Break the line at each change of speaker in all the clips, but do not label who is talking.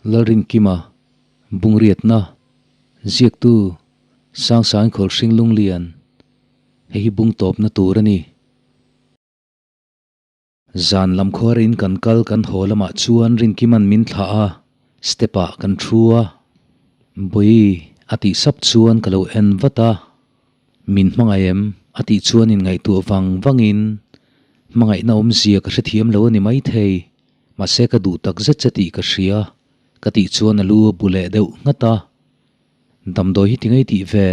Lalrinkima, Bungriatna, Ziaktu, Sangsain Khawlhring Lunglian, Hei hi bung tawpna tur a ni. Zan lam khuarin kan kal kan haw lamah chuan Rinkima'n min thlah a, step ah kan thu a. Bawi, a tih sap chuan ka lo en vat a. Min hmangaih em? a tih chuan inngaihtuah vang vangin, Hmangaihna awmzia ka hrethiam lo a ni maithei, mahse ka duh tak zet che tih ka hria, ka tih chuan a lu a bu leh deuh nghat a. Damdawi hi ti ngei tih ve,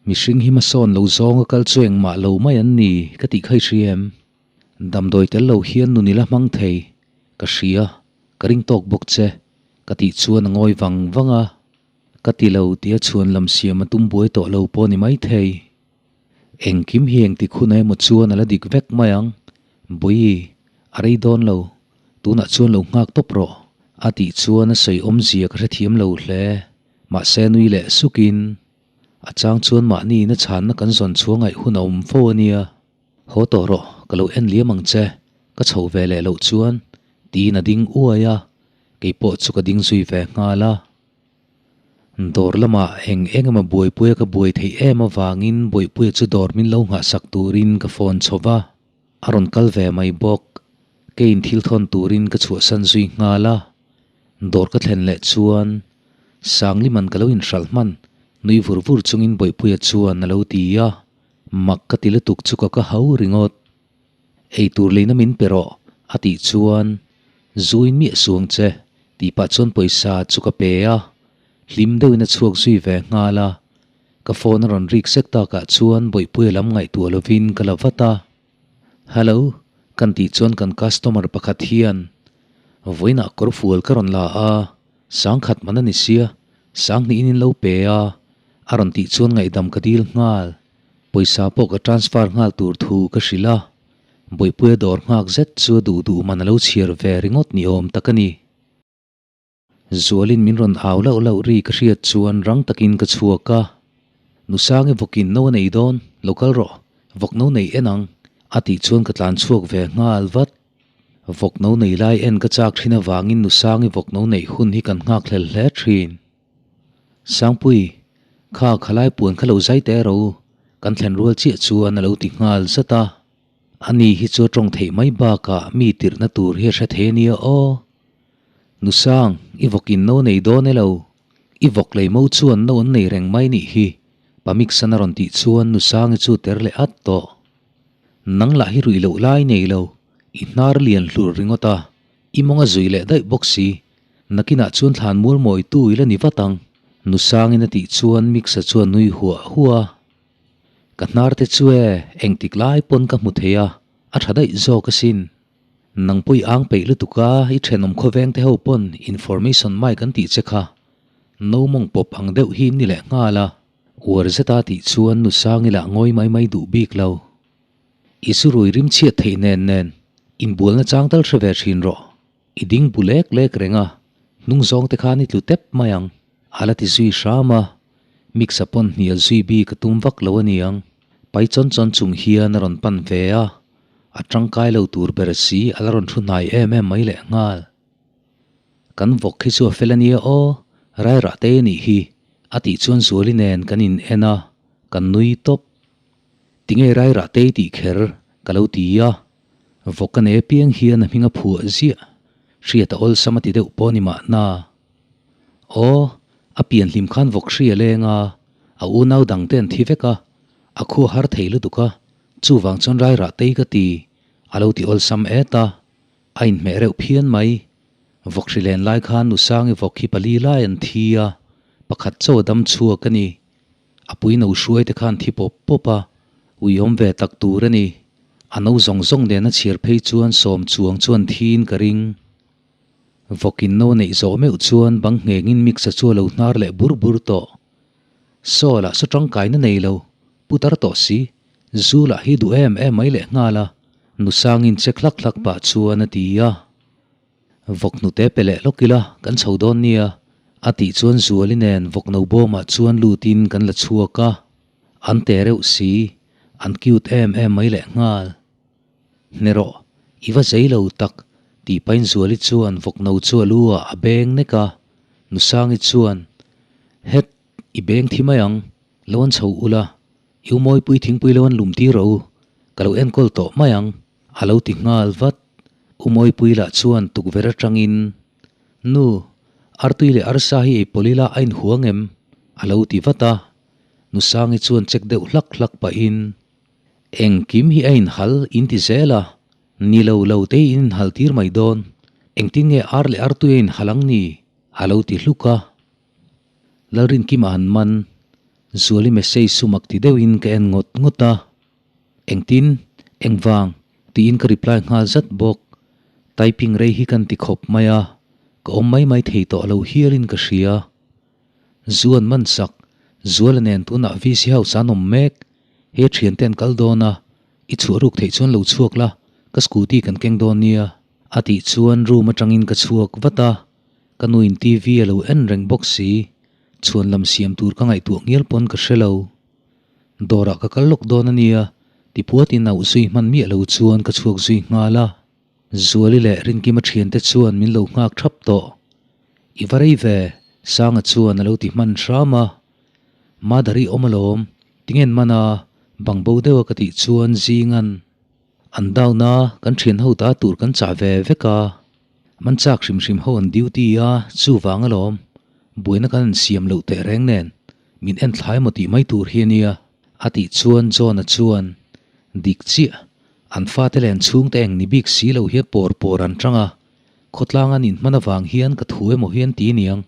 mihring hi hmasawn lo zawnga kal chu engmah lo mai an ni ka tih kha i hria em? Damdawi tel lo hian nun ila hmang thei, ka hria, ka ring tawk bawk che, ka tih chuan a ngawi vang vang a. Ka ti lo tia chhuan lam siam a tum buai tawh lo pawh ni maithei. Engkim hi engtik hun emaw chuan a la dik vek mai ang. Bawi, a rei dawn lo, tunah chuan lo nghak tawp rawh, a tih chuan a sawi awmzia ka hrethiam lo hle. Mahse nui leh sukin, a chang chuan mahni ina chhanna kan zawn chhuah ngaih hun a awm fo a nia. Haw tawh rawh, ka lo en liam ang che, ka chho ve leh loh chuan, tiin a ding uai a, kei pawh chu ka ding zui ve nghal a. Dawr lamah eng eng emaw buaipuia ka buai theih em avangin Bawihpuia chu dawr min lo nghahsak turin ka phone chho va, a rawn kal ve mai bawk. Keiin thil thawn turin ka chhuahsan zui nghal a, dawr ka thlen leh chuan Sangliman ka lo inhralh hman, nui vur vur chungin Bawihpuia chuan a lo ti a. Mak ka ti lutuk chu ka ka hau ringawt. Ei tur leina min pe rawh, a tih chuan Zuin miah suang che, tih pah chuan pawisa chu ka pe a. Hlim deuhin a chhuak zui ve nghal a. Ka phone a rawn rik sek takah chuan Bawihpuia lam ngaihtuah lovin ka la vat a. Hello, kan tih chuan kan customer pakhat hian vawiinah kawr fual ka rawn la a, Sangkhat man a ni sia, Sanghnihin in lo pe a, a rawn tih chuan ngaihdam ka dil nghal. Pawisa pawh ka transfer nghal tur thu ka hrilh a, Bawihpuia dawr nghak zet chu a duh duh man a lo chhiar ve ringawt ni awm tak a ni. Zualin min rawn au lauh lauh ri ka hriat chuan rang takin ka chhuak a, Nusangi vawkin no a nei dawn, lo kal rawh, vawk no nei en ang, a tih chuan ka tlan chhuak ve nghal vat. Vawk no nei lai en ka chak thin avangin Nusangi vawk no neih hun hi kan nghak hlel hle thin. Sangpui, kha khalai puan kha lo zai teh ro, kan thlen rual chiah chuan a lo ti nghal zat a. Ani hi chu a tawng theih mai bakah mi tirhna tur hi a hre thei a nia aw. Nusang, i vawkin no nei dawn e lo, i vawk lei mo chuan no an nei reng mai nih hi, Pamiksan a rawn tih chuan Nusangi chu ter leh at tawh. Nang lah hi ruih loh lai nei lo, i hnar lian hlur ringawt a, i mawng a zui leh daih bawk si. Nakinah chuan thlan mual mawi tu ila ni vat ang, Nusangin a tih chuan Mixa chuan nui huah huah a. Ka hnar te chu e, engtik lai pawn ka hmu thei a, a tha daih zawk asin. Nang pawh i ang peih lutuk a, i thenawm khawveng te ho pawn information mic an tih che kha. No mawng pawp ang deuh hi ni leh nghal a. Uar zeta tih chuan nu Sangi lah ngawi mai mai duh bik lo. I zu rui rim chhiat theih nen nen inbualna chang tal hre ve thin rawh. I ding bu lek lek reng a, hnung zawng te khan i tlu tep mai ang. A la ti zui hram a, Mix-a pawn hnial zui bik a tum vak lo a niang. Pai chawn chawn chung hian a rawn pan ve a, a tangkai lo tur ber si a la rawn thu hnai em em mai lehnghal. Kan vawk hi chu a fel a nia aw, Rairah te nih hi, a tih chuan Zuali nen kan in en a, kan nui tawp. Tinge Rairah te tih kher ka lo ti a, vawk a nei apiang hian a hming a phuah ziah, hriat a awlsam a ti deuh pawh a ni mahna. Aw, a pian hlim khan vawk hri a leng a, a unau dang te an thi vek a, a khua har thei lutuk a, chuvang chuan Rairah te ka ti, a lo ti awlsam et a. A inhmeh reuh phian mai. Vawk hri len lai khan Nusangi vawk hi pali lai an thi a, pakhat chaw a dam chhuak a ni. A pui no hruai te khan thi pawp pawp a, uiawm ve tak tur a ni. A no zawng zawng nen a chhiar phei chuan sawm chuang chuan thiin ka ring. Vawkin no neih zawh meuh chuan bang nghengin mixer chu a lo hnar leh bur bur tawh. Saw lah saw tangkaina nei lo, putar tawh si, zu lah hi duh em em mai leh nghal a, Nusangin che hlak hlak pah chuan a ti a. Vawk hnute pe leh lawk ila kan chho dawn nia, a tih chuan Zuali nen vawk no bawmah chuan lutin kan la chhuak a, an te reuh si, an cute em em mai leh nghal. Hne rawh, i va zei lo tak, tih pahin Zuali chuan vawk no chu a lu ah a beng nek a. Nusangi chuan, Het, i beng thi mai ang, lo an chho ula, i umawipui thingpui lo an lum tir rawh u, ka lo enkawl tawh mai ang, a lo ti nghal vat. Umawipui lah chuan tukverh atangin, Nu, artui leh arsa hi ei pawlh ila a inhuang em? a lo ti vat a. Nusangi chuan check deuh hlak hlak pahin, Engkim hi a inhal in ti zel a, ni lo lo te hi in inhal tir mai dawn, engtin nge ar leh artui a inhal ang ni? a lo ti hluk a. Lalrinkima an man, Zuali message chu mak ti deuhin ka en ngawt ngawt a. Engtin? Engvang? tiin ka reply nghal zat bawk. Typing rei hi kan ti khawp mai a, ka awm mai mai thei tawh lo hialin ka hria. Zu an man sak, Zuala nen tunah VC House an awm mek. He thiante an kal dawn a, i chhuah ruk theih chuan lo chhuak la, ka scooty kan keng dawn nia. A tih chuan room atangin ka chhuak vat a, ka nuin TV a lo en reng bawk si, chhuan lam siam tur ka ngaihtuah ngial pawn ka hre lo. Dawrah ka kal lawk dawn a nia, ti puatin auh zui hman miah lo chuan ka chhuak zui nghal a. Zuali leh Rinkima thiante chuan min lo nghak thap tawh. I va rei ve, Sanga chuan a lo ti hman hram a. Mother i awm alawm, tingen man a, bang bo deuha ka tih chuan zingan an down a, kan thian ho ta tur kan chah ve vek a. Man chak hrim hrim ho an duty a, chuvang alawm, buaina kan an siam loh teh reng nen, min en thlai maw tih mai tur hi a nia. A tih chuan John-a chuan, Dik chiah, an fate leh an chhungte eng ni bik si lo hian pawr pawr an tang a, khawtlang an inhman avang hian ka thu emaw hian ti niang,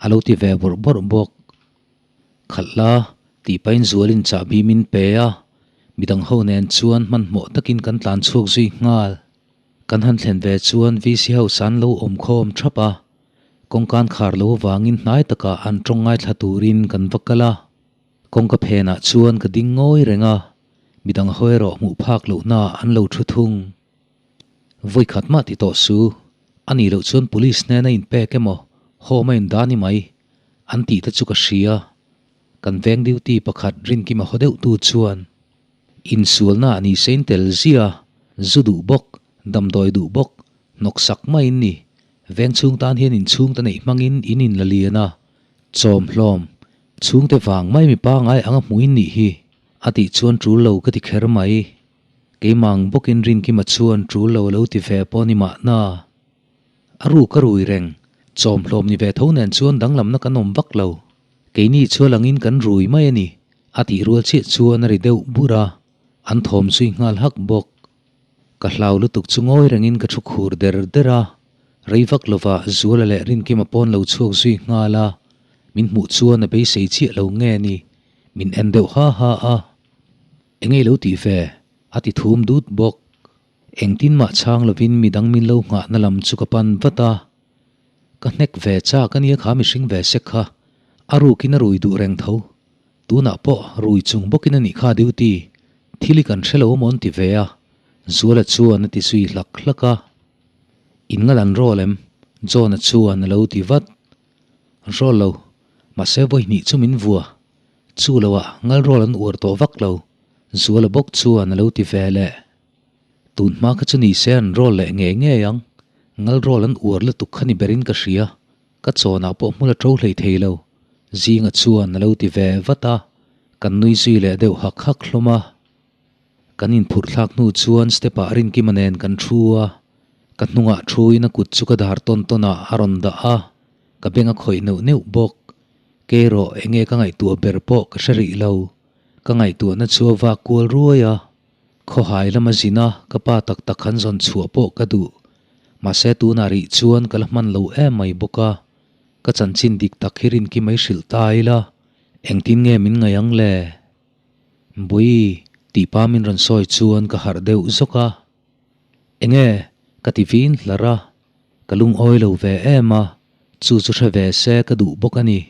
a lo ti ve bawrh bawrh bawk. Khalh la, tih pahin Zualin chahbi min pe a, midang ho nen chuan hmanhmawh takin kan tlan chhuak zui nghal. Kan han thlen ve chuan VC House an lo awm khawm thap a, kawngkan khar lo avangin hnai takah an tawng ngaithla turin kan va kal a. Kawngka phenah chuan ka ding ngawi reng a, midang ho erawh hmuh phak lohna an lo thu thung. Vawikhat mah ti tawh su, a nih loh chuan police hnena inpek emaw home a indah ni mai, an tih te chu ka hria. Kan veng duty pakhat Rinkima haw deuh tu chuan, Insualna a ni sein tel zia, zu duh bawk, damdawi duh bawk, hnawksak maiin ni, veng chhung tan hian inchhung te neih hmangin in inla lian a, chawm hlawm, chhungte vang mai mi pangai anga hmuin nih hi, a tih chuan tul lo ka ti kher mai. Keimah ang bawkin Rinkima chuan tul lo a lo ti ve pawh ni mahna. A ru ka rui reng, chawm hlawm ni ve tho nen chuan danglamna kan awm vak lo. Keini chual angin kan rui mai a ni, a tih rual chiah chuan a ri deuh bur a, an thawm zui nghal hak bawk. Ka hlau lutuk chu ngawi rengin ka thu khur der der a, rei vak lova Zuala leh Rinkima pawn lo chhuak zui nghal a, min hmuh chuan a beisei chiah lo nge ni, min en deuh ha ha a. Engei lo tih ve? a ti thum dut bawk. Engtin mah chhang lovin midang min lo nghahna lam chu ka pan vat a. Ka hnek ve chak a nia kha mihring ve sek kha. A rukin a rui duh reng tho. Tunah pawh rui chung bawkin a nih kha duty. Thil hi kan hre lo amaw an ti ve a. Zuala chuan a ti zui hlak hlak a. In ngal an rawl em? John-a chuan a lo ti vat. Rawl lo. Mahse vawi hnih chu min vua. Chu lo ah ngal rawl an uar tawh vak lo, Zuala bawk chuan a lo ti ve leh. Tun hma kha chu ni se an rawl leh ngei ngei ang, ngal rawl an uar lutuk kha ni berin ka hria, ka chawnah pawh hmul a ṭo hlei thei lo, Zinga chuan a lo ti ve vat a, kan nui zui leh deuh hak hak hlawm a. Kan inphurh thlak hnu chuan step ah Rinkima nen kan thu a, ka hnungah thuin a kut chu ka dar tawn tawn ah a rawn dah a, ka beng a khawih neuh neuh bawk. Kei rawh enge ka ngaihtuah ber pawh ka hre rih lo. Ka ngaihtuahna chu a vak kual ruai a, khawhai lama zin a ka pa tak tak han zawn chhuah pawh ka duh. Mahse tunah rih chuan ka la hman lo em mai bawk a, ka chanchin dik tak hi Rinkima i hrilh ta ila, engtin nge min ngaih ang le? Bui, tih pa min rawn sawi chuan ka harh deuh zawk a. Enge? Ka ti vin hlar a. Ka lungawi lo ve em a, chu chu hre ve se ka duh bawk a ni.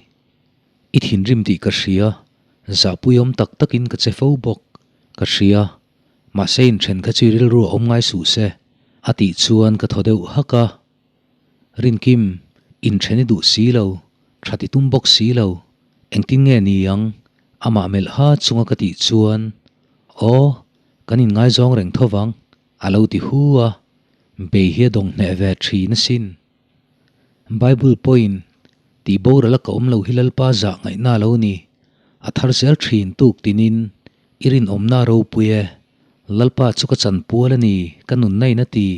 I thinrim tih ka hria, zahpuiawm tak takin ka che fo bawk, ka hria. Mahse inthen kha chu i rilru a awm ngai suh se, a tih chuan ka thaw deuh hak a. Rinkim, inthen i duh si lo, tha ti tum bawk si lo, engtin nge ni ang? Amah melh ha chunga ka tih chuan, Aw, kan inngaizawng reng tho vang, A lo ti hu a, bei hi a dawng hneh ve thin asin. Bible pawhin, Tih boral a ka awm lo hi Lalpa zah ngaihna a lo ni. A thar zel thin tuk tinin i rinawmna a ropui e. Lalpa chu ka chanpual a ni, ka nunna in a ti.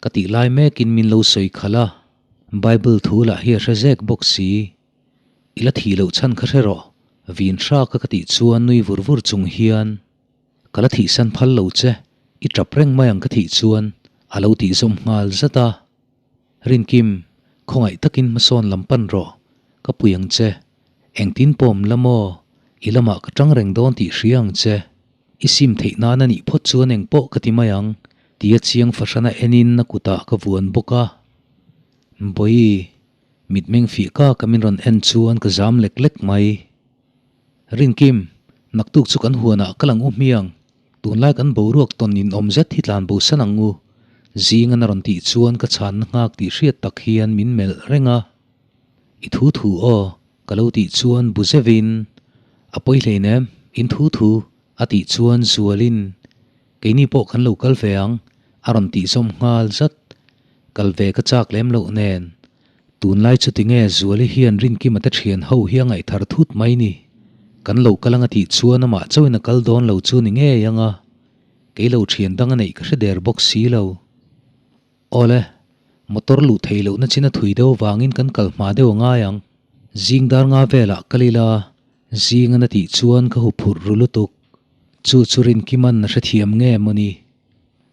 Ka tih lai mekin min lo sawi khalh a, Bible thu lah hi a hre zek bawk si. I la thih loh chhan kha hre rawh, vin hraka ka tih chuan nui vur vur chung hian, Ka la thihsan phal lo che, i tap reng mai ang ka thih chuan, a lo tih zawm nghal zat a. Rinkim, khawngaih takin hmasawn lam pan rawh, ka pui ang che. Engtin pawm la maw, i lamah ka tang reng dawn tih hria ang che. I sim theih nan a nih phawt chuan eng pawh ka ti mai ang, tia chiang fahrana enin a kutah ka vuan bawk a. Bawihi, mitmeng fih kak a min rawn en chuan ka zam lek lek mai. Rinkim, naktuk chu kan huanah ka lang u hmiang, tunlai kan boruak tawn inawm zet hi tlan bo san ang u, zingan a rawn tih chuan ka chhanna nghak tih hriat tak hian min melh reng a. I thu thu aw, ka lo tih chuan bu zevin, A pawi hleinem, in thu thu, a tih chuan Zualin, Keini pawh kan lo kal ve ang, a rawn tih zawm nghal zat. Kal ve ka chak lem loh nen. Tunlai chu tinge Zuali hian Rinkima te thian ho hi a ngaihthar thut mai ni. Kan lo kal ang a tih chuan amah chauhin a kal dawn lo chu ni ngei ang a. Kei lo thian dang a neih ka hre der bawk si lo. Awle, motor luh theih lohna chin a thui deuh vangin kan kal hma deuh a ngai ang. Zing dar nga velah kal ila, zing an a tih chuan ka huphurh ru lutuk. Chu chu Rinkiman a hrethiam nge maw ni?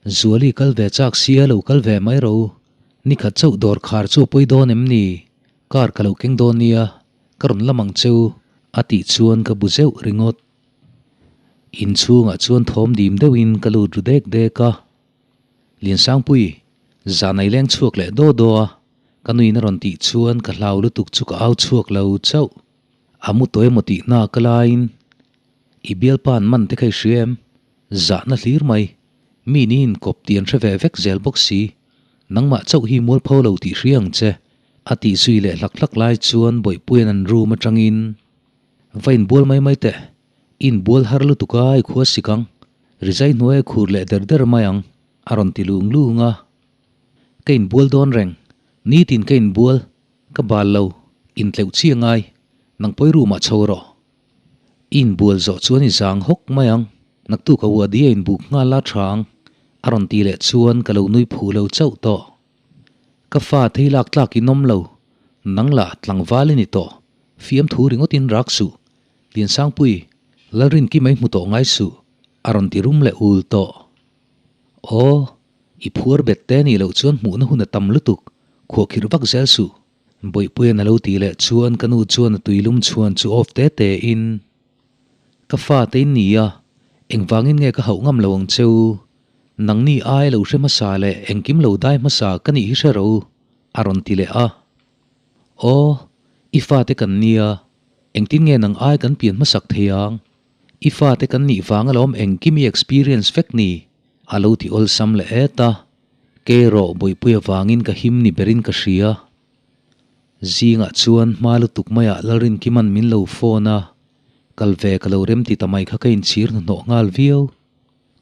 Zuali kal ve chak sia lo kal ve mai ro. Nikhat chauh dawr khar chu a pawi dawn em ni? Car ka lo keng dawn nia, ka rawn lam ang cheu, a tih chuan ka bu zeuh ringawt. Inchhungah chuan thawm dim deuhin ka lut ru dek dek a. Liansangpui, zan ai leng chhuak leh daw daw a, ka nuin a rawn tih chuan ka hlau lutuk chu ka au chhuak lo chauh. A mu tawh emaw tih hna ka laiin i bialpa an man te kha i hria em? Zahna hlir mai. Mi ni inkawp tih an hre ve vek zel bawk si. Nangmah chauh hi mualpho lo tih hria ang che, a tih zui leh hlak hlak lai chuan Bawihpuia'n an room atangin Va inbual mai mai teh, i inbual har lutuk a, i khua sik ang. Rizai hnuai a khur leh der der mai ang, a rawn ti lung lung a. Ka inbual dawn reng, nitin ka inbual, ka bal lo, intleuh chi a ngai, nang pawi room ah chho rawh. I inbual zawh chuan i zang hawk mai ang, naktuk a uadi a inbuk nghal la tha ang, a rawn ti leh chuan ka lo nui phu lo chauh tawh. Ka fa thei lak tlak in awm lo, nang lah tlangval i ni tawh, fiamthu ringawt in rak suh, Liansangpui, Lalrinki mai hmu tawh ngai suh, a rawn ti rum leh ul tawh. Aw, i phuar bet te nih loh chuan hmuhna hun a tam lutuk, khuahkhirh vak zel suh. Bawihpuia'n a lo tih leh chuan ka nu chuan a tuilum chhuan chu off te te in, Ka fa te in ni a, engvangin nge ka hauh ngam lo ang che u? Nangni ai lo hre hmasa leh engkim lo dai hmasa ka nih hi hre ro, a rawn ti leh a. Aw, i fate kan nia, engtin nge nang ai kan pian hmasak thei ang? I fate kan nih vang alawm engkim i experience vek ni, a lo ti awlsam leh et a. Kei erawh Bawihpui avangin ka him ni berin ka hria. Zingah chuan hma lutuk maiah Lalrinkima'n min lo phone a, kal ve ka lo remti ta mai kha ka inchhir hnahnawh nghal viau.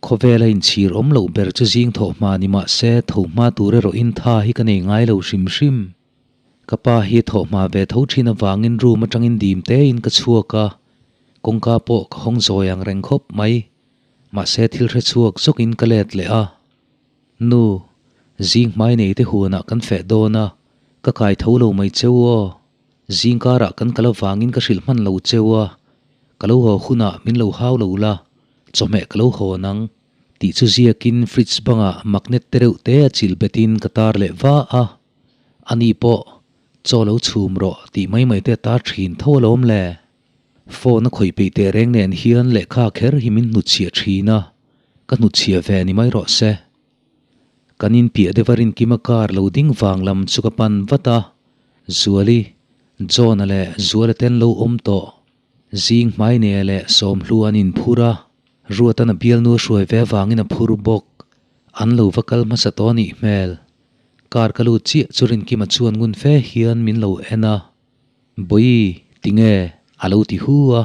Khawvela inchhir awm loh ber chu zing thawh hma ni mah se tho hma tur erawhin tha hi ka nei ngai lo hrim hrim. Ka pa hi thawh hma ve tho thin avangin room atangin dim tein ka chhuak a, kawngka pawh ka hawng zawi ang reng khawp mai. Mahse thil hre chhuak zawkin ka let leh a. Nu, zing hmai nei te huanah kan feh dawn a, ka kai tho lo mai cheu aw. Zing karah kan kal avangin ka hrilh hman lo cheu a, ka lo haw hunah min lo hau lo la, chawhmeh ka lo hawn ang, tih chu ziakin fridge bangah magnet te reuh te a chilh betin ka tar leh va a. Ani pawh, chaw lo chhum rawh tih mai mai te a tar thin tho alawm le. Phone a khawih peih teh reng nen hian lehkha kher hi min hnutchhiah thin a, ka hnutchhiah ve ni mai rawh se. Kan inpiah deuh a Rinkima car lo ding vang lam chu ka pan vat a, Zuali, John-a leh Zuala te an lo awm tawh. Zing hmaineh leh Sawmhlu an inphur a, Ruatan a bialnu a hruai ve avangin a phur bawk. An lo va kal hmasa tawh a nih hmel. Car ka lut chiah chu Rinkima chuan ngun fe hian min lo en a. Bawi, tinge? a lo ti hu a.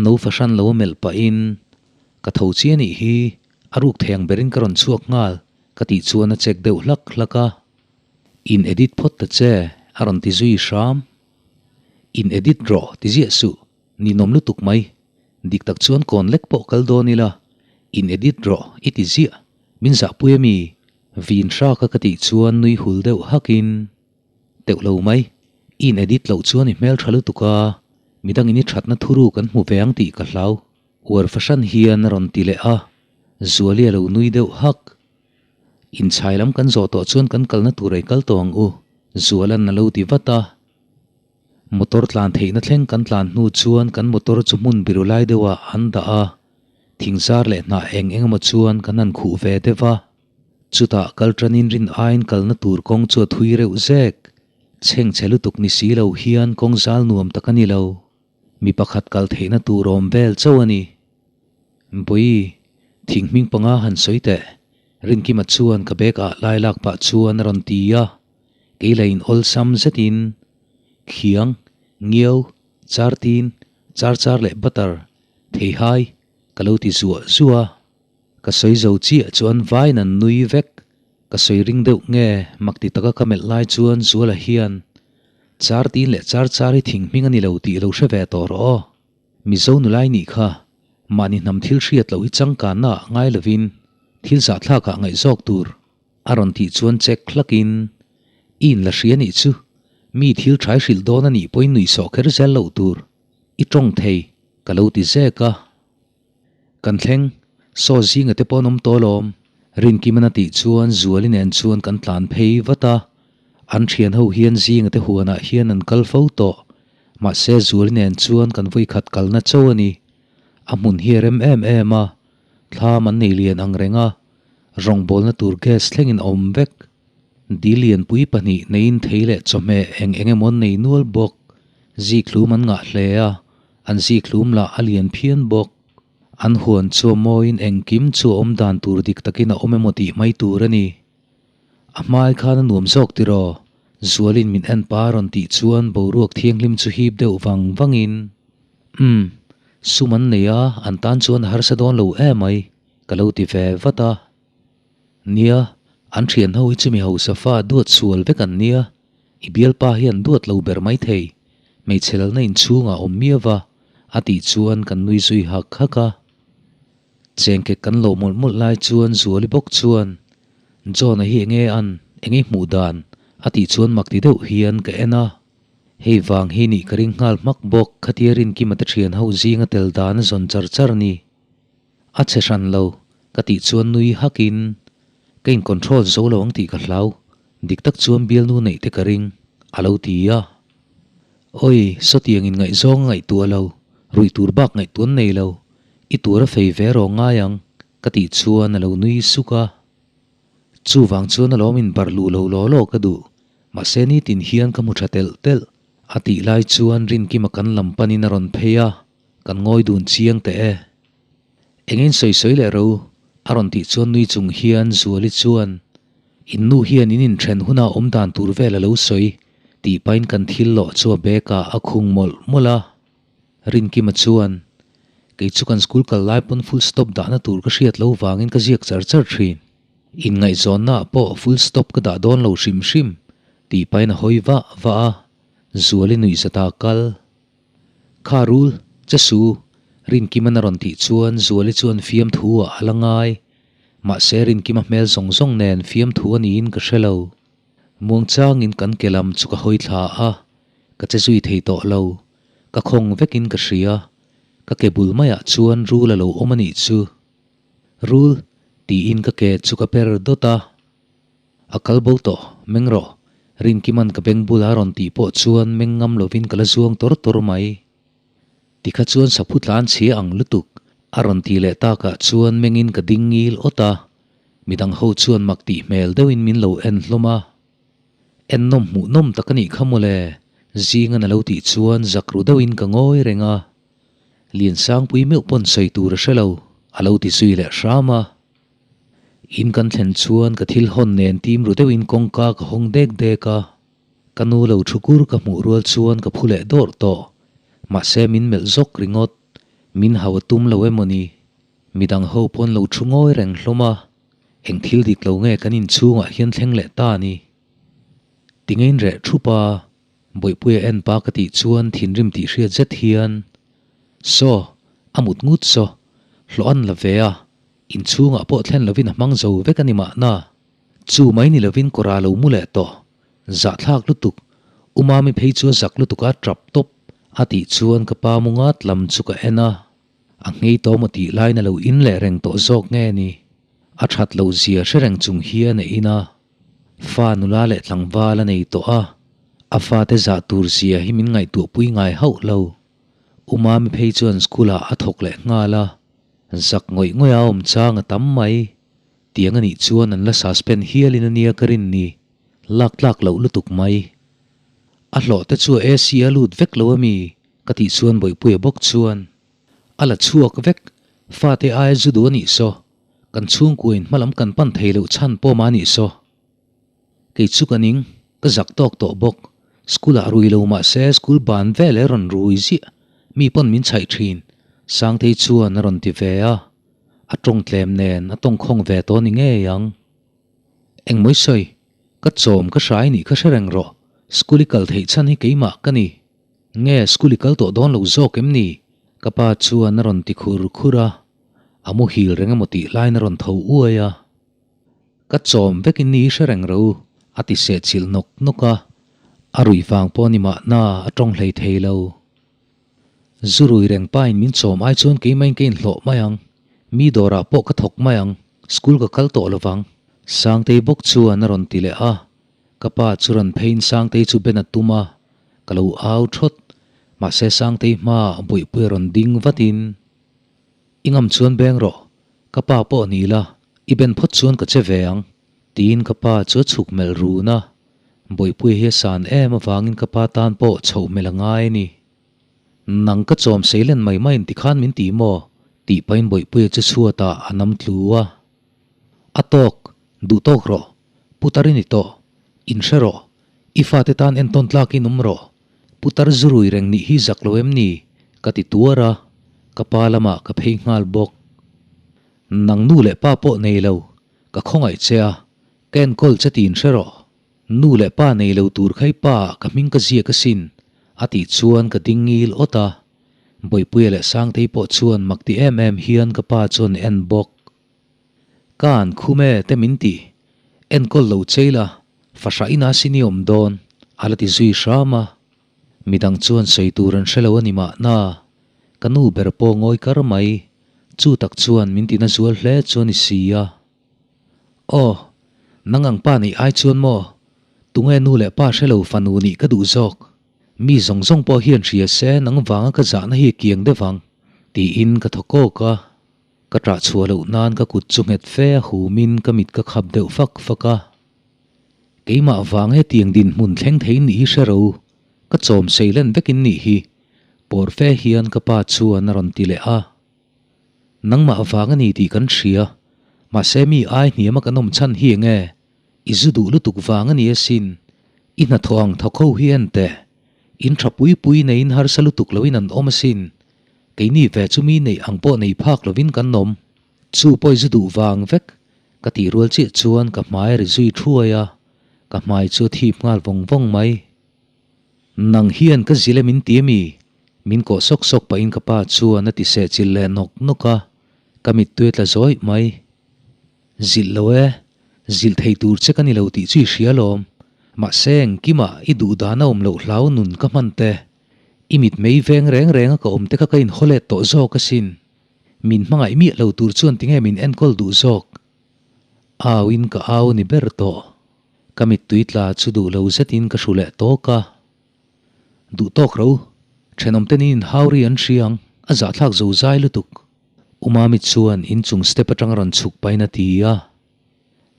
No fahran lo a melh pahin, Ka tho chi a nih hi, a ruk thei ang berin ka rawn chhuak nghal, ka tih chuan a check deuh hlak hlak a. In edit phawt ta che, a rawn ti zui hram. In edit rawh ti ziah suh, ninawm lutuk mai. Dik tak chuan kawn lek pawh kal dawn ila, in edit rawh i ti ziah, min zahpui ami? Vin hraka ka tih chuan nui hul deuh hakin, Teuh lo mai, i in edit loh chuan i hmel tha lutuk a, midangin i thatna thuru kan hmu ve ang tih ka hlau. Uar fahran hian a rawn ti leh a, Zuali a lo nui deuh hak. Inchhai lam kan zawh tawh chuan kan kalna tur ei kal tawh ang u, Zuala'n a lo ti vat a. Motor tlan theihna thleng kan tlan hnu chuan kan motor chu hmun biru lai deuhah an dah a, thingzar leh hnah eng eng emaw chuan kan han khuh ve deuh a. Chutah kal tanin rin aiin kalna tur kawng chu a thui reuh zek. Chhengchhe lutuk ni si lo hian kawng zal nuam tak a ni lo. Mi pakhat kal theihna tur awm vel chauh a ni. Bawi, thing hming panga han sawi teh. Rinkima chuan ka bag ah lai lak pah chuan a rawn ti a. Kei la in awlsam zetin, Khiang, Ngiau, Chartin, Charchar leh Butter, Theihai, ka lo ti zuah zuah a. Ka sawi zo chiah chuan vain an nui vek. Ka sawi ring deuh nge mak ti taka ka melh lai chuan Zuala hian Char tin leh char char hi thing hming a ni lo tih lo hre ve tawh rawh aw. Mizo nulai nih kha mahni hnam thil hriat loh hi changkanna ah ngai lovin thil zahthlak ah ngaih zawk tur a rawn tih chuan check hlakin i in la hria nih chu mi thil thai hrilh dawn a nih pawhin nuihsawh kher zel loh tur i tawng thei ka lo ti zek a. Kan thleng, saw zinga te pawh an awm tawh alawm. Rinkiman a tih chuan Zuali nen chuan kan tlan phei vat a. An thian ho hian zinga te huanah hian an kal fo tawh. Mahse Zuali nen chuan kan vawikhat kalna cho a ni. A hmun hi a rem em em a, thlam an nei lian ang reng a, rawngbawlna tur gas thlengin a awm vek. Dil lianpui pahnih neiin thei leh chawhmeh eng eng emaw an nei nual bawk. Zikhlum an ngah hle a, An zikhlum lah a lian phian bawk. An huan chu a mawiin engkim chu a awm dan tur dik takin a awm emaw tih mai tur a ni. A hmai khan a nuam zawk tiraw? Zualin min en pa rawn tih chuan boruak thianghlim chu hip deuh vang vangin, Umm, sum an nei a, an tan chuan a harsa dawn lo emai, ka lo ti ve vat a. Nia, an thian ho hi chu mi hausa fa duat sual vek an nia, i bialpa hi an duat lo ber mai thei, hmeichhe lalna inchhungah awm miau va, a tih chuan kan nui zui hak hak a. Chengkek kan loh mawlh mawlh lai chuan Zuali bawk chuan, John-a hi enge an, enge hmuh dan? a tih chuan mak ti deuh hian ka en a. Hei vang hi nih ka ring nghal hmak bawk, khatia Rinkima te thian ho zinga tel dan a zawn char char ni. A che hran lo, ka tih chuan nui hakin, Ka in control zo lo ang tih ka hlau, dik tak chuan bialnu neih te ka ring, a lo ti a. Awi, sawtiang in ngaihzawng a ngaihtuah lo, ruih tur bak ngaihtuah an nei lo, i tur a fei ve rawh ngai ang, ka tih chuan a lo nui suk a. Chuvang chuan alawm in barh luh lo law law ka duh, mahse nitin hian ka hmu tha telh telh, a tih lai chuan Rinkima kan lam panin a rawn phei a. Kan ngawi dun chiang teh e. Engin sawi sawi leh ro? A rawn tih chuan nui chung hian Zuali chuan, In nu hian in inthen huna awm dan tur vel a lo sawi, tih pahin kan thil lawh chu a bag ah a khung mawlh mawlh a. Rinkima chuan, Kei chu kan school kal lai pawn full stop dahna tur ka hriat lo vangin ka ziak char char thin. Inngaihzawnna ah pawh full stop ka dah dawn lo hrim hrim, tih pahin a hawi vah vah a. Zuali nuihzat ah kal. Kha rul, che su, Rinkima'n a rawn tih chuan Zuali chuan fiamthu ah a la ngai. Mahse Rinkima hmel zawng zawng nen fiamthu a niin ka hre lo. Muangchangin kan ke lam chu ka hawi thla a, ka che zui thei tawh lo. Ka khawng vekin ka hria. Ka ke bul maiah chuan rul a lo awm a nih chu. Rul, tiin ka ke chu ka per dawt a. A kal bo tawh, meng rawh. Rinkima'n ka beng bula rawn tih pawh chuan meng ngam lovin ka la zuang tawr tawr mai. Tikha chuan saphu tlan chhia ang lutuk a rawn tih leh takah chuan mengin ka ding ngil awt a, midang ho chuan mak tih hmel deuhin min lo en hlawm a. En nawm hmuh nawm tak a nih kha mawle, Zingan a lo tih chuan zak ru deuhin ka ngawi reng a. Liansangpui meuh pawn sawi tur a hre lo, a lo ti zui leh hram a. In kan thlen chuan ka thil hawn nen tim ru deuhin kawngka ka hawng dek dek a, ka nu lo thu kur ka hmuh rual chuan ka phu leh dawrh tawh. Mahse min melh zawk ringawt, min hau a tum lo emaw ni? Midang ho pawn lo thu ngawi reng hlawm a, eng thil dik lo nge kan inchhungah hian thleng leh ta ni? Tingein reh thup a. Bawihpuia en pa ka tih chuan thinrim tih hriat zet hian, Saw, a mut ngut saw, hlawh an la ve a, inchhungah pawh thlen lovin a hmang zo vek a ni mahna. Chu mai ni lovin kawrah lo mu leh tawh, zahthlak lutuk, U Mami phei chu a zak lutuk a tap tawp a tih chuan ka pa mu ngat lam chu ka en a. A nghei tawm a tih laiin a lo in leh reng tawh zawk nge ni? A that loh zia hre reng chung hian a in a. Fa nula leh tlangval a nei tawh a, a fate zah tur zia hi min ngaihtuahpui ngai hauh lo. U Mami phei chuan school ah a thawk leh nghal a, zak ngawih ngawih a awm chang a tam mai. Tiang a nih chuan an la suspend hialin a nia ka rin ni, lak tlak loh lutuk mai. A hlawh te chu a AC a lut vek lo a mi? Ka tih chuan Bawihpuia bawk chuan, A la chhuak vek, fate aia zu duh a nih saw, kan chhungkuain hmalam kan pan thei loh chhan pawm a nih saw. Kei chu ka ning, ka zak tawk tawh bawk, school ah rui lo mah se school ban vel e rawn rui ziah, mi pawn min chhaih thin, Sangtei chuan a rawn ti ve a, a tawng tlem nen a tawngkhawng ve tawh ni ngei ang. Engmawi sawi, ka chawm ka hrai nih kha hre reng rawh, school i kal theih chhan hi keimah ka ni. Nge school i kal tawh dawn lo zawk em ni? Ka pa chuan a rawn ti khur khur a, a muhil reng emaw tih laiin a rawn tho uai a. Ka chawm vekin ni hre reng ro, a ti sehchilh nawk nawk a, a ruih vang pawh ni mahna a tawng hlei thei lo. Zu rui reng pain min chawm ai chuan keimain ka inhlawh mai ang, mi dawrah pawh ka thawk mai ang, school ka kal tawh lovang. Sangtei bawk chuan a rawn ti leh a, ka pa chu rawn pheiin Sangtei chu ben a tum a, ka lo au thawt, mahse Sangtei hmaah Bawihpuia rawn ding vatin, I ngam chuan beng rawh, ka pa pawh ni la, i ben phawt chuan ka che ve ang, tiin ka pa chu a chhuk melh run a, Bawihpuia hi a san em avangin ka pa tan pawh chhoh hmel a ngai a ni. Nang ka chawm sei len mai mai in tikhan min ti maw? tih pahin Bawihpuia chu chhuatah a nam tlu a. A tawk, duh tawk rawh, putar i ni tawh, inhre rawh, i fate tan entawn tlakin awm rawh, putar zurui reng nih hi zak lo em ni? ka ti tuar a, ka pa lamah ka phei nghal bawk. Nang nu leh pa pawh nei lo, ka khawngaih che a, Ka enkawl che tiin hre rawh. Nu leh pa nei lo tur kha i pa ah ka hming ka ziak asin, a tih chuan ka ding ngil awt a. Bawihpuia leh Sangtei pawh chuan mak ti em em hian ka pa chuan en bawk. Ka an khum e te min ti. Enkawl lo chei la, fahrah ina sin i awm dawn, a la ti zui hram a. Midang chuan sawi tur an hre lo a ni mahna, ka nu ber pawh ngawi kar mai. Chu tak chuan min tina zual hle chuan i si a. Aw, nang ang pa neih ai chuan maw? Tunge nu leh pa hre lo fanu nih ka duh zawk? Mi zawng zawng pawh hian hria se nang vanga ka zahna hi kiang deuh ang, tiin ka thaw kawk a. Ka ṭah chhuah loh nan ka kut chu nghet fe a humin ka mit ka khap deuh fak fak a. Keimah vang hetiang dinhmun thleng thei nih hi hre ro, ka chawm sei len vekin nih hi, pawr fe hian ka pa chuan a rawn ti leh a. Nangmah vang a ni tih kan hria, mahse mi ai hniama kan awm chhan hi enge? I zu duh lutuk vang a ni asin. I hnathawh ang thawk ho hi en teh. In tha pui pui neiin harsa lutuk loin an awm asin. Keini ve chu mi neih ang pawh nei phak lovin kan awm. Chu pawh i zu duh vang vek. Ka tih rual chiah chuan ka hmai a ri zui thuai a, ka hmai chu a thip nghal vawng vawng mai. Nang hian ka zil e min ti a mi? Min kawh sawk sawk pahin ka pa chuan a ti seh chilh leh nawk nawk a, ka mittui a tla zawih mai. Zilh lo e, zilh thei tur che ka ni lo tih chu i hria lawm. Mahse engkimah i duh dan a awm loh hlau nun ka hman te. I mit mei veng reng reng a ka awm te kha ka inhaw let tawh zawk asin. Min hmangaih miah lo tur chuan tinge min enkawl duh zawk? Au in ka au ni ber tawh. Ka mittui tla chu duh lo zetin ka hru leh tawk a. Duh tawk ro, thenawmte niin Hauri an hria ang, a zahthlak zo zai lutuk. U Mami chuan inchung step atang rawn chhuk pahin a ti a.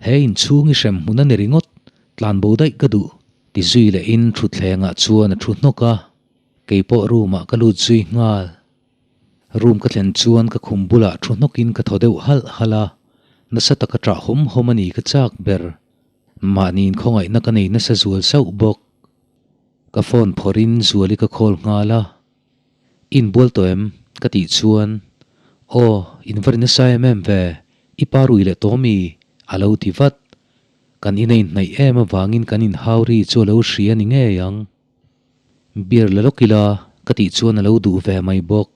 He inchhung i hrem hmun a ni ringawt, tlan bo daih ka duh, ti zui lehin thutthlengah chuan a thu hnawk a. Keipawh room ah ka lut zui nghal. Room ka thlen chuan ka khum bulah thu hnawkin ka thaw deuh halh halh a, nasa taka ṭah hawm hawm a ni ka chak ber. Mahniin khawngaihna ka nei nasa zual sauh bawk. Ka phone phawrhin Zuali ka call nghal a, Inbual tawh em? ka tih chuan, Aw, in va ri nasa em em ve, i pa rui leh tawh mi? a lo ti vat. Kan ina inhnaih em avangin kan inhau ri chu a lo hria ni ngei ang. Beer la lawk ila ka tih chuan a lo duh ve mai bawk.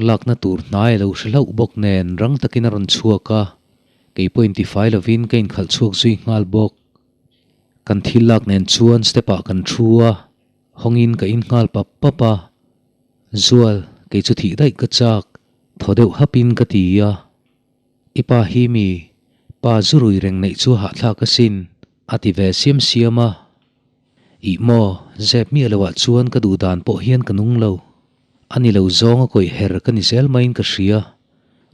Lakna tur hnai a lo hre hlauh bawk nen rang takin a rawn chhuak a, kei pawh intifai lovin ka inkhalh chhuak zui nghal bawk. Kan thil lak nen chuan step ah kan thu a, hawngin ka in nghal pap pap a. Zual, kei chu thih daih ka chak, thaw deuh hapin ka ti a. I pa hi mi, pa zu rui reng neih chu hahthlak asin, a ti ve siam siam a. Ih maw, zep miah loah chuan ka duh dan pawh hian ka nung lo. A ni lo zawng a kawih her ka ni zel maiin ka hria.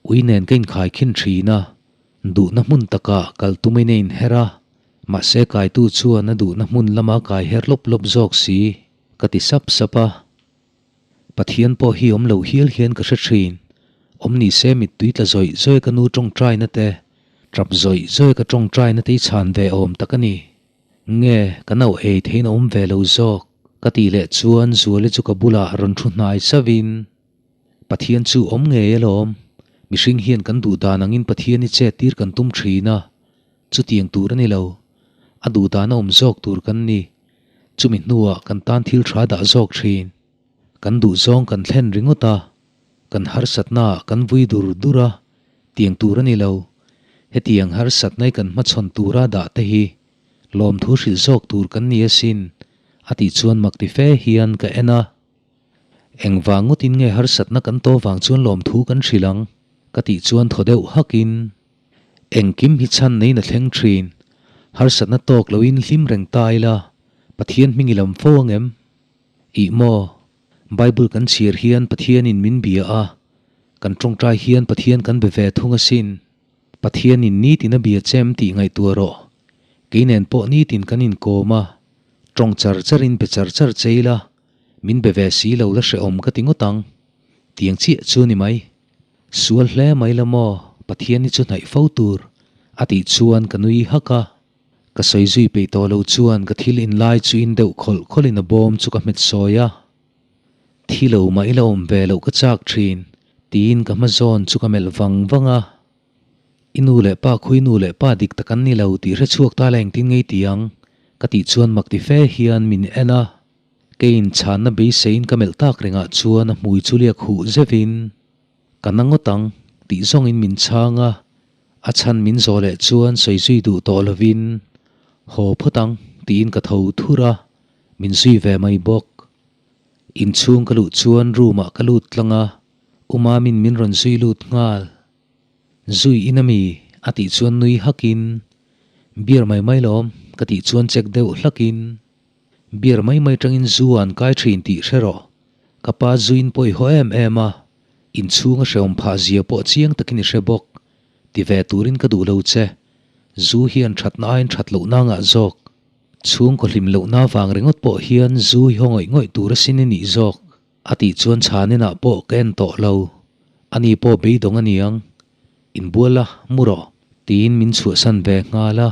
Ui nen ka inkhai khin thin a, duhna hmun takah kal tumin a inher a, mahse kaitu chuan a duhna hmun lama kai her lawp lawp zawk si, ka ti sap sap a. Pathian pawh hi awm lo hial hian ka hre thin. Awm ni se mittui tla zawih zawih ka nu tawngtaina te, tap zawih zawih ka tawngtaina te i chhan ve awm tak a ni. Nge ka nau ei theiin a awm ve lo zawk? Ka tih leh chuan Zuali chu ka bulah rawn thu hnai chauhin, Pathian chu awm ngei alawm, mihring hian kan duh dan angin Pathian i chet tir kan tum thin a, chutiang tur a ni lo. A duh dan a awm zawk tur kan ni. Chumi hnuah kan tan thil tha dah zawk thin. Kan duh zawng kan thlen ringawt a, kan harsatnaah kan vui dur dur a, tiang tur a ni lo. Hetiang harsatnai kan hmachhawn tura dah te hi lawmthu hrilh zawk tur kan ni asin, a tih chuan mak ti fe hian ka en a. Engvang ngawtin nge harsatna kan to vang chuan lawmthu kan hrilh ang? ka tih chuan thaw deuh hakin, Engkim hi chhan neiin a thleng thin. Harsatna tawk loin hlim reng ta ila, Pathian hming i lam fo ang em? Ih maw? Bible kan chhiar hian Pathianin min bia a, kan tawngtai hian Pathian kan be ve thung asin. Pathianin nitin a bia che em tih ngaihtuah rawh. Kei nen pawh nitin kan inkawm a, tawng char charin be char char che ila, min be ve si lo la hrehawm ka ti ngawt ang. Tiang chiah chu ni mai. Sual hle mai la maw, Pathian hi chu hnaih fo tur, a tih chuan ka nui hak a. Ka sawi zui peih tawh lo chuan ka thil in lai chu in deuh khawlh khawlhin a bawm chu ka hmet sawi a. Thi lo mah ila awm ve loh ka chak thin, tiin ka hma zawn chu ka melh vang vang a. I nu leh pa khui nu leh pa dik tak an ni lo tih hre chhuak ta la engtin ngei ti ang, ka tih chuan mak ti fe hian min en a. Keiin chhanna beiseiin ka melh tak rengah chuan a hmui chu liak huh zeuhin, Ka na ngawt ang, tih zawngin min chhang a, a chhan min zawh leh chuan sawi zui duh tawh lovin, Haw phawt ang, tiin ka tho thur a, min zui ve mai bawk. Inchhung ka luh chuan room ah ka lut tlang a, U Mamin min rawn zui lut nghal. Zui in ami? a tih chuan nui hakin, Beer mai mai lawm, ka tih chuan check deuh hlakin, Beer mai mai tangin zu an kai thin tih hre rawh. Ka pa zuin pawh i haw em em a, inchhung a hrehawm phah zia pawh chiang takin i hre bawk. Ti ve turin ka duh lo che. Zu hian thatna aiin that lohna ngah zawk. Chhungkaw hlim lohna vang ringawt pawh hian zu hi haw ngawih ngawih tur asin i nih zawk. A tih chuan chhaninah pawh ka en tawh lo. Ani pawh beidawng a niang. Inbual la, mu rawh. Tiin min chhuahsan ve nghal a.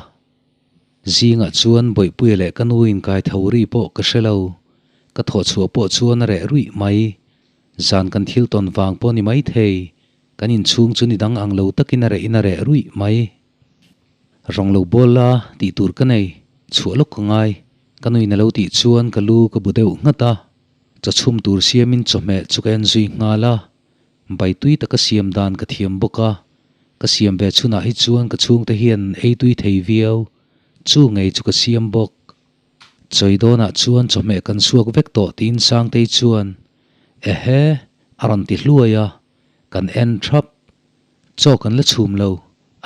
Zingah chuan Bawihpuia leh ka nu inkai tho ri pawh ka hre lo. Ka thawh chhuah pawh chuan a reh ruih mai. Zan kan thil tawn vang pawh ni mai thei. Kan inchhung chu ni dang ang lo takin a rehin a reh ruih mai. Rawng lo bawl la tih tur ka nei, chhuah lawk ka ngai. Ka nuin a lo tih chuan ka lu ka bu deuh nghat a. Chaw chhum tur siamin chawhmeh chu ka en zui nghal a. Bai tui taka siam dan ka thiam bawk a, ka siam ve chhunah hi chuan ka chhungte hian ei tui thei viau, chu ngei chu ka siam bawk. Chawi dawnah chuan chawhmeh kan chhuak vek tawh tiin Sangtei chuan, Ehe, a rawn ti hluai a, kan en thap. Chaw kan la chhum lo,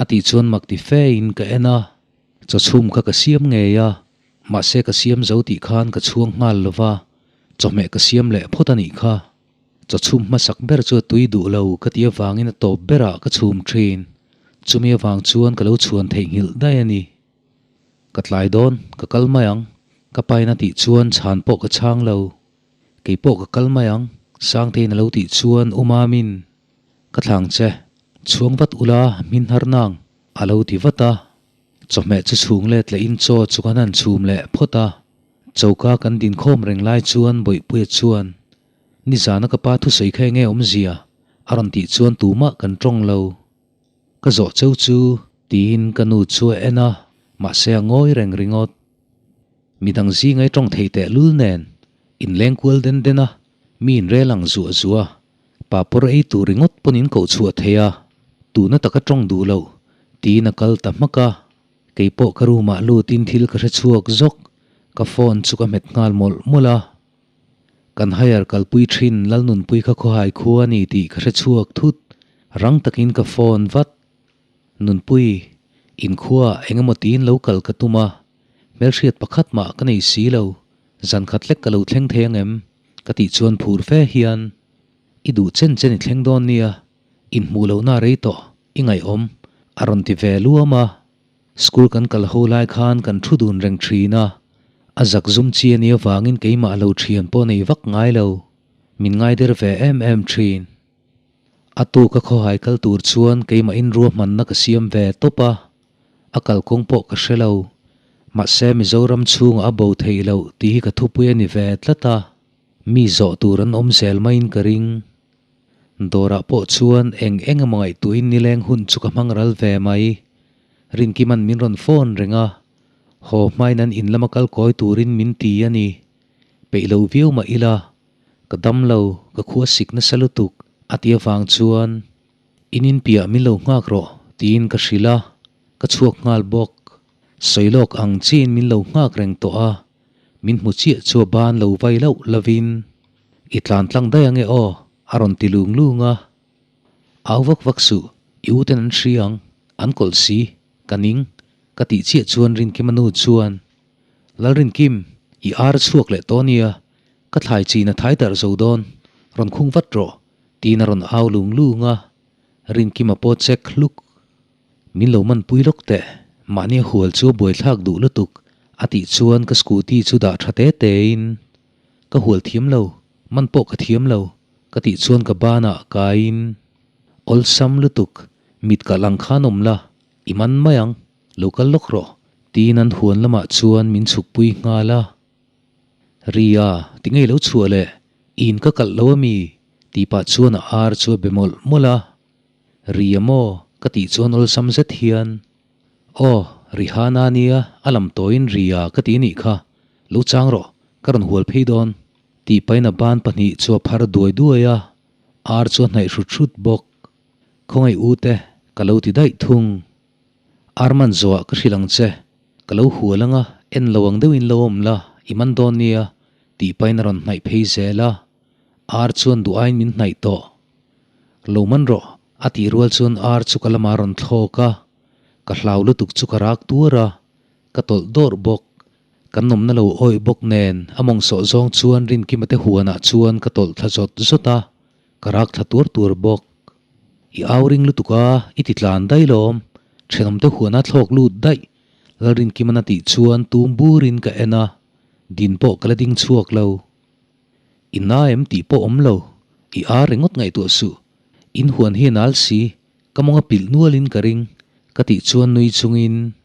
a tih chuan mak ti fe in ka en a. Chaw chhum kha ka siam ngei a, mahse ka siam zo tih khan ka chhuang nghal lo va, chawhmeh ka siam leh phawt a nih kha. Chaw chhum hmasak ber chu a tui duh lo ka tih avangin a tawp berah ka chhum thin. Chumi avang chuan ka lo chhuan theihnghilh daih a ni. Ka tlai dawn, ka kal mai ang, ka pain a tih chuan chhan pawh ka chhang lo. Kei pawh ka kal mai ang, Sangtein a lo tih chuan U Mamin, Ka thlang che, chhuang vat ula hmin har nang, a lo ti vat a. Chawhmeh chu chhung let leh in chaw chu kan han chhum leh phawt a. Choka kan dinkhawm reng lai chuan Bawihpuia chuan, Nizana ka pa thusawi kha enge awmzia? a rawn tih chuan tumah kan tawng lo. Ka zawh cheu chu tiin ka nu chu a en a, mahse a ngawi reng ringawt. Midang zinga i tawng thei teh lul nen. In leng kual den den a, mi in rel ang zuah zuah a, papawr ei tur ringawt pawn in koh chhuah thei a, tuna taka tawng duh loh tiin a kal ta hmak a. Kei pawh ka room ah lutin thil ka hre chhuak zawk, ka phone chu ka hmet nghal mawlh mawlh a. Kan hire kalpui thin Lalnunpui kha khawhai khua a ni tih ka hre chhuak thut, rang takin ka phone vat. Nunpui, inkhua eng emaw tiin lo kal ka tum a, hmelhriat pakhat mah ka nei si lo, zan khat lek ka lo thleng thei ang em? Ka tih chuan phur fe hian, I duh chen chen i thleng dawn nia, inhmuh lohna rei tawh, i ngaihawm, a rawn ti ve luam a. School kan kal ho lai khan kan thu dun reng thin a, a zak zum chi a nih avangin keimah lo thian pawh nei vak ngai lo, min ngai der ve em em thin. A tuka khawhai kal tur chuan keimah in ruahmanna ka siam ve tawp a, a kalkawng pawh ka hre lo. Mahse Mizoram chhungah a bo theih loh tih hi ka thupui a ni ve tlat a, mi zawh tur an awm zel maiin ka ring. Dawrah pawh chuan eng eng emaw ngaihtuahin nileng hun chu ka hmang ral ve mai. Rinkima'n min rawn phone reng a, haw hmain an in lama kal kawi turin min ti a ni. Peih lo viau mah ila, Ka dam lo, ka khua sik nasa lutuk, a ti avang chuan in inpiah min lo nghak rawh tiin ka hrilh a, ka chhuak nghal bawk. Sawi lawk ang chiin min lo nghak reng tawh a, min hmu chiah chu a ban lo vai loh lovin i tlan tlang daih ange aw a rawn ti lung lung a. Au vak vak suh, i u ten an hria ang, an kawlh si, ka ning, ka tih chiah chuan Rinkima nu chuan Lalrinkim, i ar chhuak leh tawh nia, Ka thlai chin a thai darh zo dawn, rawn khung vat rawh, tiin a rawn au lung lung a, Rinkima pawh check hluk. Min lo manpui lawk teh, mahni a hual chu a buaithlak duh lutuk, a tih chuan ka scooty chu dah tha te tein, Ka hual thiam lo, man pawh ka thiam lo, ka tih chuan ka banah kaiin, Awlsam lutuk, mit kalh ang khan awm la, i man mai ang, lo kal lawk rawh, tiin an huan lamah chuan min chhukpui nghal a. Ria, ti ngei lo chhuah le, in ka kalh lo ami? tih pah chuan a ar chu a be mawlh mawlh a. Ria maw? ka tih chuan awlsam zet hian, Aw, Rihana nia, a lam tawiin Ria ka ti nih kha, lo chang rawh, ka rawn hual phei dawn, tih pahin a ban pahnih chu a phar duai duai a, ar chu a hnaih hrut hrut bawk. Khawngaih u te, ka lo ti daih thung. Arman zawhah ka hrilh ang che, ka lo hual anga en lo ang deuhin lo awm la, i man dawn nia, tih pahin a rawn hnaih phei zel a, ar chuan duh aiin min hnaih tawh. Lo man rawh, a tih rual chuan ar chu ka lamah a rawn thlawk a, ka hlau lutuk chu ka rak tuar a, ka tawlh dawrh bawk. Kan nawmna lo awih bawk nen a mawng sawh zawng chuan Rinkima te huanah chuan ka tawlh thla zawt zawt a, ka rak thla tuar tuar bawk. I au ring lutuk a, i ti tlan daih lawm. Thenawmte huana thlawk lut daih. Lalrinkiman a tih chuan tum burin ka en a, din pawh ka la ding chhuak lo. I na em tih pawh awm lo, i ar ringawt ngaihtuah suh. In huan hi a nal si, ka mawng a pilh nualin ka ring, ka tih chuan nui chungin,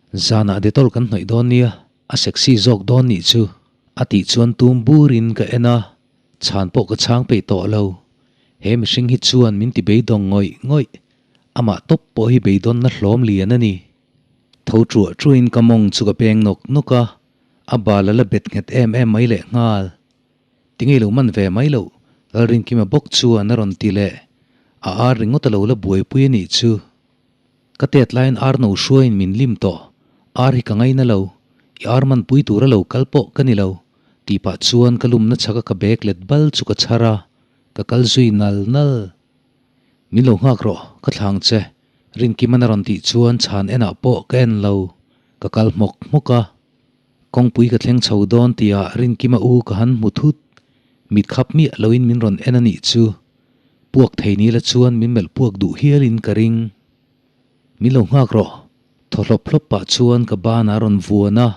Zanah Dettol kan hnawih dawn nia, a sexy zawk dawn nih chu, a tih chuan tum burin ka en a, Chhan pawh ka chhang peih tawh lo. He mihring hi chuan min ti beidawng ngawih ngawih. Amah tawp pawh hi beidawnna hlawm lian a ni. Tho truah truahin ka mawng chu ka peng nawk nawk a, a bal a la bet nghet em em mai leh nghal. Tingei lo man ve mai loh, Lalrinkima bawk chuan a rawn ti leh. A ar ringawt a lo la buaipui a nih chu. Ka tet laiin ar no hruaiin min lim tawh, ar hi ka ngaina lo, i ar manpui tura lo kal pawh ka ni lo, tih pah chuan ka lumna chhaka ka bag let bal chu ka chhar a, ka kal zui nal nal. Min lo nghak rawh, ka thlang che, Rinkiman a rawn tih chuan chhan enah pawh ka en lo, ka kal hmawk hmawk a. Kawngpui ka thleng chho dawn tihah Rinkima u ka han hmu thut, mit khap miah loin min rawn en a nih chu. Puak thei ni la chuan min melh puak duh hialin ka ring. Min lo nghak rawh, thaw hlawp hlawp pah chuan ka banah a rawn vuan a,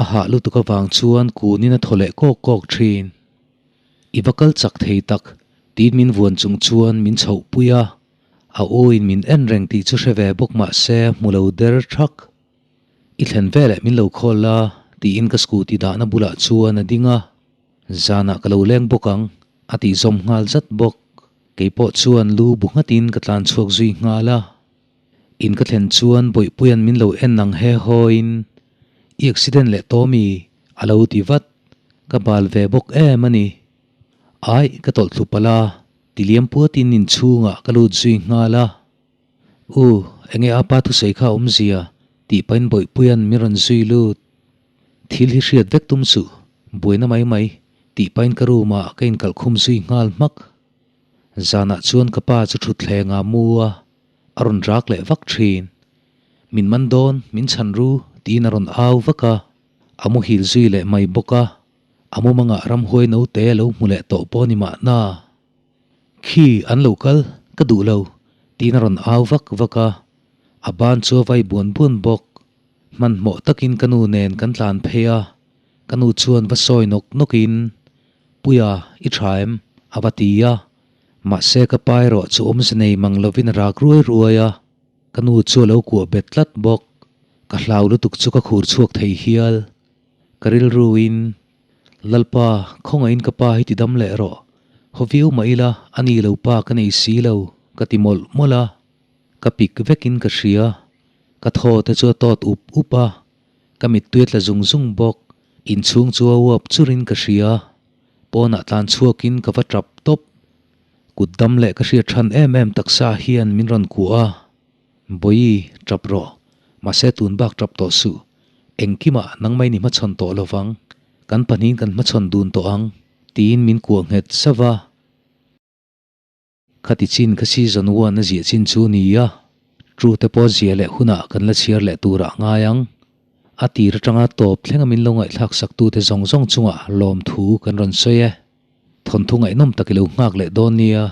a hah lutuk avang chuan kunin a thaw leh kawk kawk thin. I va kal chak thei tak, tiin min vuan chung chuan min chhoh pui a, a awin min en reng tih chu hre ve bawk mah se hmu lo der thak. I thlen veleh min lo khawl la, tiin ka scooty dahna bulah chuan a ding a. Zanah ka lo leng bawk ang, a tih zawm nghal zat bawk. Kei pawh chuan lu bu nghatin ka tlan chhuak zui nghal a. In ka thlen chuan Bawihpuia'n min lo en ang he hawiin, I accident leh tawh mi? a lo ti vat. Ka bal ve bawk em a ni. Aih, ka tawlh thlu palh a, ti liam puatin inchhungah ka lut zui nghal a. U, enge a pa thusawi kha a awmzia? tih pahin Bawihpuia'n min rawn zui lut. Thil hi hriat vek tum suh, buaina mai mai, tih pahin ka room ah ka inkalh khum zui nghal hmak. Zanah chuan ka pa chu thutthleng ah mu a, a rawn rak leh vak thin. Min man dawn, min chhan ru, tiin a rawn au vak a, a muhil zui leh mai bawk a, a mumangah ramhuai naute a lo hmu leh tawh pawh a ni mahna. Khi, an lo kal, ka duh lo, tiin a rawn au vak vak a, a ban chu a vai buan buan bawk. Hmanhmawh takin ka nu nen kan tlan phei a, ka nu chuan va sawi nawk nawkin, Puia, i tha em? a va ti a. Mahse ka pa erawh chu awmze nei mang lovin a rak ruai ruai a, ka nu chu a lo kuah bet tlat bawk. Ka hlau lutuk chu ka khur chhuak thei hial. Ka rilruin, Lalpa, khawngaihin ka pa hi ti dam leh rawh. Haw viau mah ila, a ni lo pa ka nei si lo, ka ti mawlh mawlh a. Ka pik vekin ka hria. Ka thaw te chu a tawt up up a, ka mittui a tla zung zung bawk. Inchhung chu a uap churin ka hria. Pawnah tlan chhuakin ka va tap tawp. Kut dam leh ka hriat than em em taksa hian min rawn kuah a. Bawi, tap rawh. Mahse tun bak tap tawh suh. Engkimah nangmah in i hmachhawn tawh lovang. Kan pahnihin kan hmachhawn dun tawh ang, tiin min kuah nghet sauh a. Khati chin kha season one a ziah chin chu a ni a, True te pawh ziah leh hunah kan la chhiar leh turah ngai ang. A tir atanga tawp thlenga min lo ngaihthlak saktute zawng zawng chungah lawmthu kan rawn sawi e. Thawnthu ngaihnawm tak i lo nghak leh dawn nia.